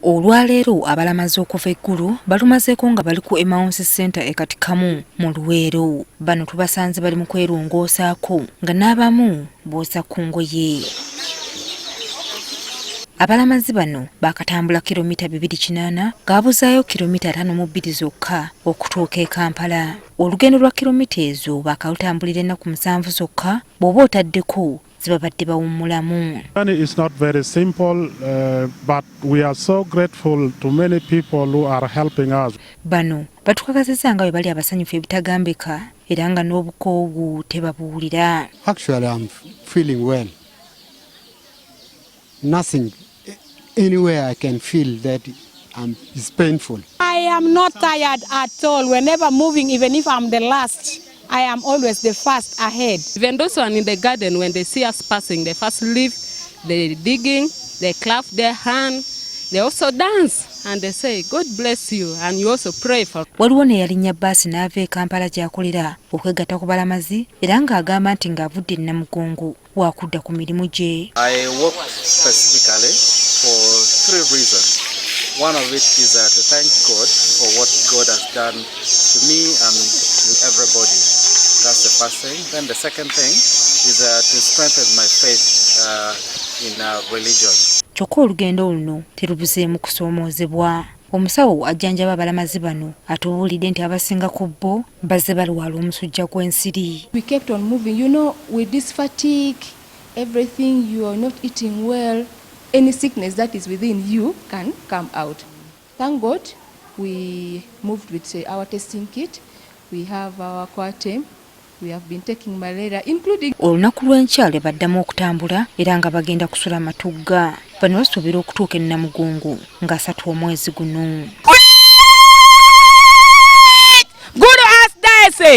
Olwaleero abalamazi okuva e Gulu balumazeeko nga bali ku Emmaus Center e Katikamu mu Luweero. Bano tubasanze bali mu kwerongoosaako nga n'abamu booza ku ngoye. Abalamazi bano baakatambula kilomita 208 ng'abuzaayo kilomita 52 zokka okutuuka e Kampala. Olugendo lwa kilomita ezo baakalutambulira ennaku 7 zokka bw'oba otaddeko zebabadde bawummulamu. Journey is not very simple, but we are so grateful to many people who are helping us. Bano batukakasizza nga bwe bali abasanyufu ebitagambika era nga n'obukoowu tebabuwulira. Actually, I'm feeling well. Nothing anywhere I can feel that is painful. I am not tired at all. Whenever moving, even if I'm the last, I am always the first ahead. Even those one in the garden, when they see us passing, they first leave the digging, they clap their hand, they also dance and they say, "God bless you," and you also pray for. Waliwo neyalinnya bbaasi n'ava e Kampala gy'akolera okwegatta ku balamazi era ng'agamba nti ng'avudde e Namugongo waakudda ku mirimu gye. I walked specifically for three reasons. One of it is to thank God for what God has done to me and to everybody. That's the first thing. Then the second thing is to strengthen my faith in religion. Kyokka olugendo luno terubuzeemu kusoomoozebwa. Omusawo ajjanjaba abalamazi bano atubuulidde nti abasinga ku bo bazze balwala omusujja gw'ensiri. We kept on moving, with this fatigue, everything, you are not eating well, any sickness that is within you can come out. Thank God we moved with our testing kit. We have our Coartem. We have been taking malaria, including Olunaku lw'enkya lwe baddamu okutambula era nga bagenda kusula Matugga. Bano basuubira okutuuka e Namugongo nga 3 omwezi guno.